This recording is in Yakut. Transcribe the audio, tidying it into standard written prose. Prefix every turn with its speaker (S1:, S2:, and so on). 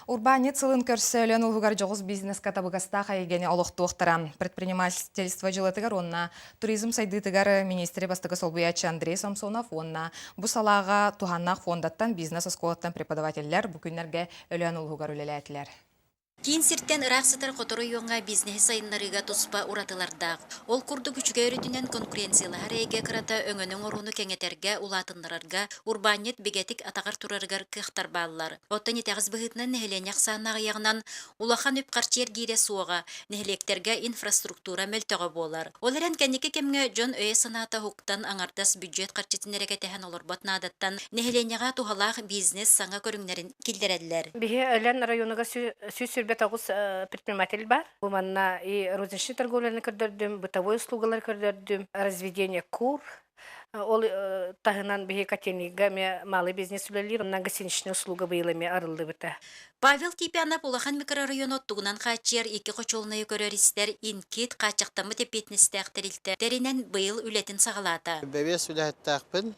S1: Урбаанньыт сылын көрсө Өлөөн улууһугар дьоҕус бизнеска табыгастаах эйгэни олохтуохтара. Предпринимательство дьылатыгар уонна туризм сайдыытыгар министри бастакы солбуйааччы Андрей Самсонов уонна бу салааҕа туһааннаах фондаттан бизнес-оскуолаттан преподавателлэр бу күннэргэ Өлөөн улууһугар үлэлээтилэр.
S2: Киин сиртэн ыраах сытар хоту оройуоҥҥа бизнеһи сайыннарыыга туспа уратылардаах. Ол курдук үчүгэй өрүтүнэн конкуренциялаһар эйгэ кырата өҥөнү оҥорууну кэҥэтэргэ, улаатыннарарга, урбаанньыт бигэтик атаҕар турарыгар кыахтар бааллар. Оттон итэҕэс быһыытынан нэһилиэнньэ ахсаана аҕыйаҕынан улахан үп-харчы эргиирэ суоҕа, нэһилиэктэргэ инфраструктура мөлтөҕө буолар. Ол эрэн кэнники кэмҥэ дьон өйө-санаата уһуктан аҥардас бюджет харчытын эрэ кэтэһэн олорбот наадаттан нэһилиэнньэҕэ туһалаах бизнес саҥа көрүҥнэрин киллэрэллэр.
S3: Биһи Өлөөн районугар 129 предприниматель бар. Бу манна и розничный торговляны көрдөрдүм, бытовой услугалары көрдөрдүм, разведение кур, Ол таһынан биһи котельныйга эмиэ малый бизнес үлэлиир, онон гостиничная услуга быйыл эмиэ арыллыбыта.
S2: Павел Типянов улахан микрорайону оттугунан хааччыйар икки хочуолунайы көрөр-истэр Инкит хааччахтаммыт эппиэтинэстээх тэрилтэ тэринэн быйыл үлэтин саҕалаата.
S4: Бэбиэс үлэһиттээхпин.